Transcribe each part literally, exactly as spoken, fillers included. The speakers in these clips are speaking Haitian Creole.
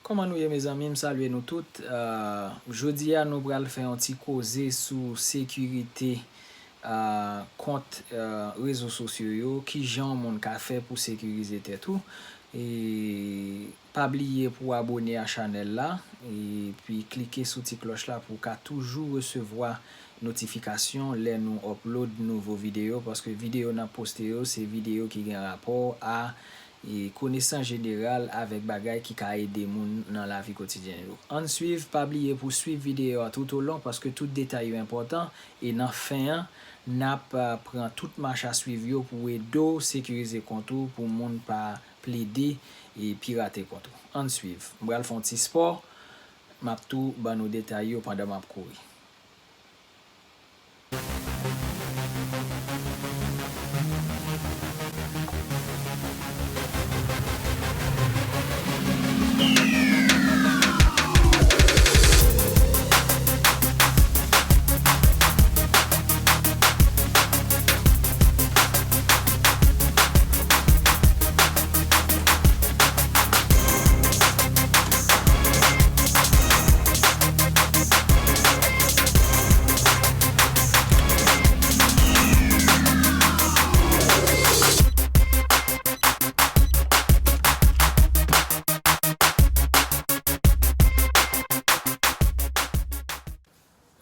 Kòman nou ye, mezanmi? M salye nou tout. Ah, jodi a, nou pral fè yon ti koze sou sekirite, ah, kont, ah, rezo sosyo yo, kijan yon moun ka fè pou sekirize tèt ou. E pa bliye pou abòne a chanèl la, epi klike sou ti klòch la pou w ka toujou resevwa notifikasyon lè nou upload nouvo videyo, paske videyo n ap poste yo, se videyo ki gen rapò a e konesans jeneral avèk bagay ki ka ede moun nan lavi kotidyen yo. Ann swiv, pa bliye pou swiv videyo a toutolon, paske tout detay yo enpòtan, e nan fen an, n ap, ah, pran tout mach a swiv yo pou ede w sekirize kont ou, pou moun pa plede e pirate kont ou. Ann swiv. M pral fè yon ti spò, m ap tou ban nou detay yo pandan m ap kouri.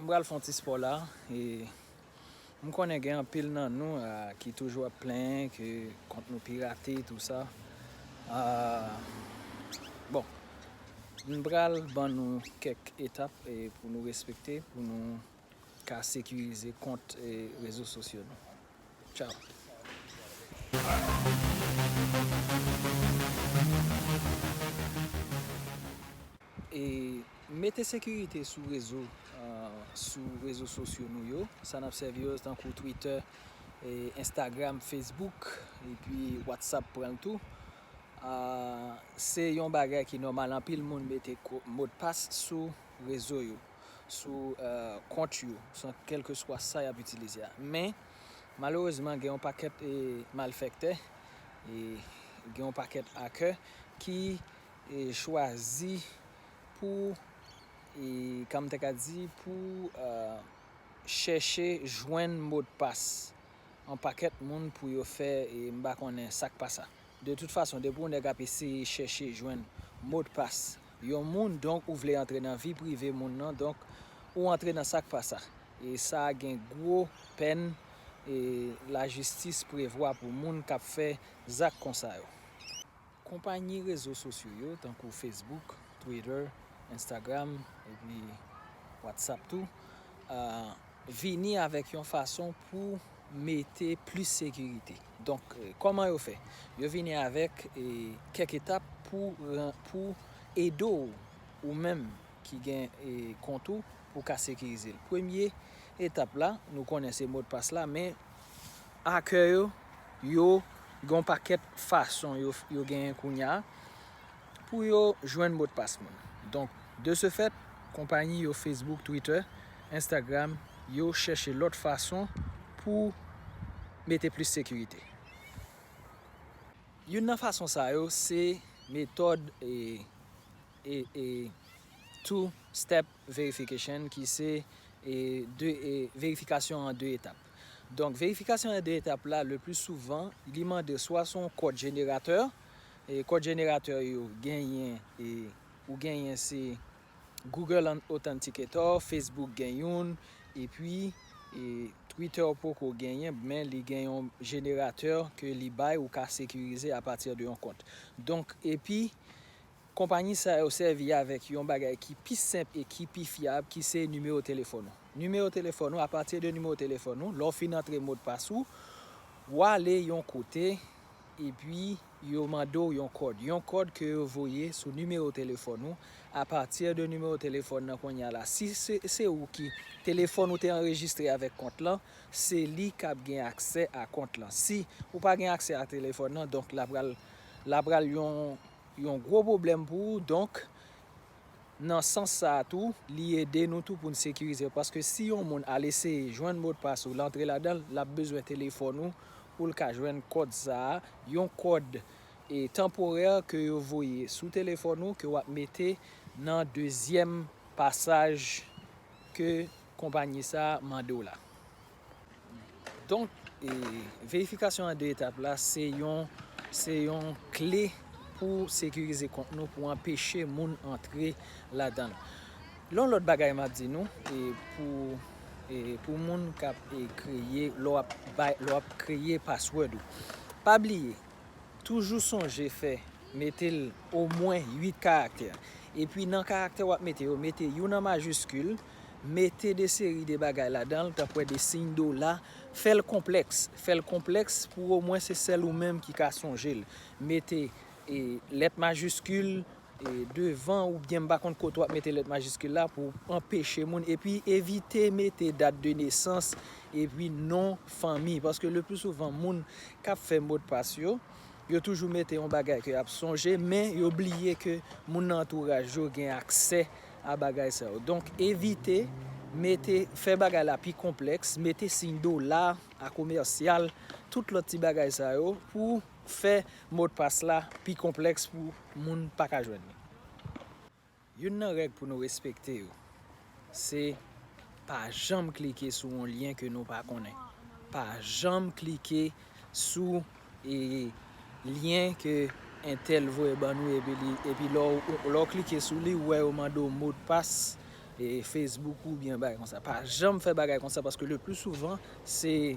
M pral fè yon ti spò la, e m konnen gen anpil nan nou, ah, ki toujou ap plenyen ke kont nou pirate, tou sa. Ah, bon, m pral ban nou kèk etap, e pou nou respekte, pou nou ka sekirize kont, e rezo sosyo nou. Tchaw. E mete sekirite sou rezo, ah, sou rezo sosyo nou yo. Sa n ap sèvi yo tankou Twitter, e Instagram, Facebook, epi WhatsApp pran l tou. Ah, se yon bagay ki nòmal, anpil moun mete ko-, modpas sou rezo yo, sou, eh, kont yo, sou kèlkeswa sa y ap itilize a. Men, malerezman, gen yon pakèt, e, malfèktè, e gen yon pakèt hacker ki, e, chwazi pou, e, kòman m ta ka di, pou, eh, chèche jwenn modpas yon pakèt moun pou yo fè, e, m pa konnen sa k pa sa. De tout fason, depi yon nèg ap eseye chèche jwenn modpas yon moun, donk ou vle antre nan vi prive moun nan, donk ou antre nan sa k pa sa. E sa gen gwo pèn, e, lajistis prevwa pou moun k ap fè zak konsa yo. Konpayi rezo sosyo yo, tankou Facebook, Twitter, Instagram, epi WhatsApp tou, ah, vini avèk yon fason pou mete plis sekirite. Donk, eh, kòman yo fè? Yo vini avèk, eh, kèk etap pou ran-, pou ede w, ou menm ki gen, eh, kont ou, pou w ka sekirize l. Premye etap la, nou konnen se modpas la, men hacker yo, yo gen yon pakèt fason yo, yo genyen kounye a pou yo jwenn modpas moun. Donk, de ce fait, konpayi yo, Facebook, Twitter, Instagram, yo chèche lòt fason pou mete plis sekirite. Youn nan fason sa yo, se metòd, e, e, e, two step verification, ki se, e, de, e, verifikasyon an de etap. Donk, verifikasyon an de etap la, le pli souvan, li mande swa se yon kòd jeneratè, e kòd jeneratè yo genyen, e, ou genyen se Google An-, Authenticator, Facebook gen youn, epi, e, Twitter poko genyen, men li gen yon jeneratè ke li bay ou ka sekirize apati de yon kont. Donk, epi, konpayi sa yo sèvi avèk yon bagay ki pi senp e ki pi fyab, ki se nimewo telefòn ou. Nimewo telefòn ou, apati de nimewo telefòn ou, lè w fin antre modpas ou, w ale yon kote, epi yo mande w yon kòd. Yon kòd ke yo voye sou nimewo telefòn ou. Apati de nimewo telefòn nan kounye a la, si se, se ou ki telefòn ou te anrejistre avèk kont lan, se li k ap gen aksè a kont lan. Si ou pa gen aksè a telefòn nan, donk l ap pral, l ap pral yon, yon gwo pwoblèm pou ou. Donk, nan sans sa a tou, li ede nou tou pou n sekirize yo. Paske si yon moun al eseye jwenn modpas ou, l antre ladan l, l ap bezwen telefòn ou pou l ka jwenn kòd sa a, yon kòd, e tanporè ke yo voye sou telefòn ou ke w ap mete nan dezyèm pasaj ke konpayi sa a mande w la. Donk, e, verifikasyon an de etap la, se yon, se yon kle pou sekirize kont nou, pou anpeche moun antre ladan l. Yon lòt bagay m ap di nou, e, pou, e, pou moun k ap, e, kreye, lè w ap bay, lè w ap kreye password ou. Pa bliye, toujou sonje fè, mete l omwen uit karaktè. Epi nan karaktè w ap mete yo, mete youn an majiskil, mete de seri de bagay ladan l, tankou de siy dola, fè l konplèks, fè l konplèks pou omwen se sèl ou menm ki ka sonje l. Mete, e, lèt majiskil, e, devan, oubyen m pa konn kote w ap mete lèt majiskil la pou anpeche moun, epi evite mete dat de nesans, epi non fanmi, paske le pli souvan moun k ap fè modpas yo, yo toujou mete yon bagay ke y ap sonje, men yo bliye ke moun nan antouraj yo gen aksè a bagay sa yo. Donk, evite mete, fè bagay la pi konplèks, mete siy dola, a komèsyal, tout lòt ti bagay sa yo pou fè modpas la pi konplèks pou moun pa ka jwenn li. Youn nan règ pou nou respekte yo, se pa janm klike sou yon lyen ke nou pa konnen. Pa janm klike sou, e, lyen ke entèl voye ban nou, epi li, epi lè w, lè w klike sou li, ou wè yo mande w modpas, e, Facebook oubyen bagay konsa. Pa janm fè bagay konsa, paske le pli souvan, se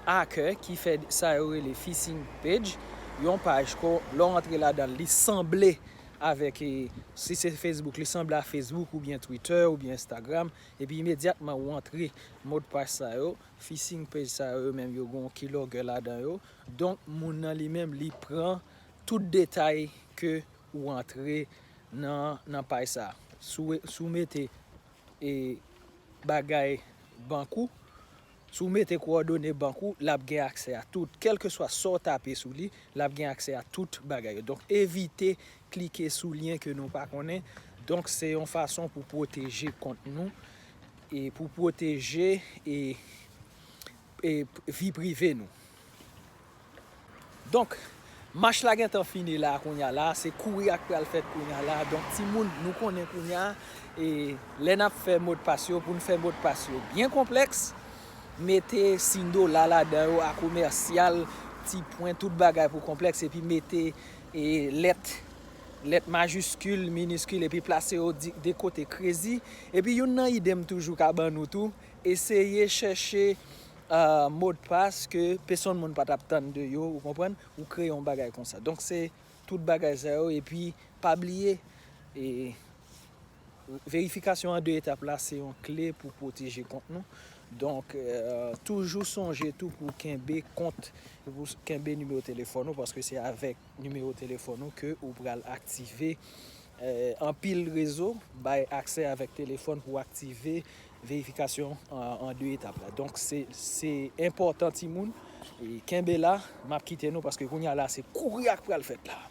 hacker ki fè sa yo rele phishing page, yon paj ke lè w antre ladan l, li sanble avèk, e, si se Facebook, li sanble a Facebook oubyen Twitter oubyen Instagram, epi imedyatman ou antre modpas sa yo, phishing page sa yo, yo menm yo gen yon keylogger ladan yo. Donk, moun nan li menm, li pran tout detay ke ou antre nan, nan paj sa. Si w, si w mete, e, bagay bank ou, si w mete kowòdone bank ou, l ap gen aksè a tout. Kèlkeswa sa w tape sou li, l ap gen aksè a tout bagay yo. Donk, evite klike sou lyen ke nou pa konnen. Donk, se yon fason pou pwoteje kont nou e pou pwoteje, e, e vi prive nou. Donk, mach la gentan fini la kounye a la, se kouri a k pral fèt kounye a la. Donk, timoun, nou konnen kounye a, e lè n ap fè modpas yo, pou n fè modpas yo byen konplèks, mete siy dola ladan yo, a komèsyal, ti pwen, tout bagay pou konplèks, epi mete, e, lèt, lèt majiskil, miniskil, epi plase yo di, de kote krezi. Epi youn nan ide m toujou ka ban nou tou, eseye chèche, ah, modpas ke pèsonn moun pa t ap tann de yo, ou konprann? Ou kreye yon bagay konsa. Donk, se tout bagay sa yo, epi pa bliye, e, verifikasyon an de etap la, se yon kle pou pwoteje kont nou. Donk, eh, toujou sonje tou pou kenbe kont, pou kenbe nimewo telefòn ou, paske se avèk nimewo telefòn ou ke ou pral aktive, eh, anpil rezo bay aksè avèk telefòn pou aktive verifikasyon an, an de etap la. Donk, se, se enpòtan, timoun. E kenbe la, m ap kite nou, paske kounye a la, se kouri a k pral fèt la.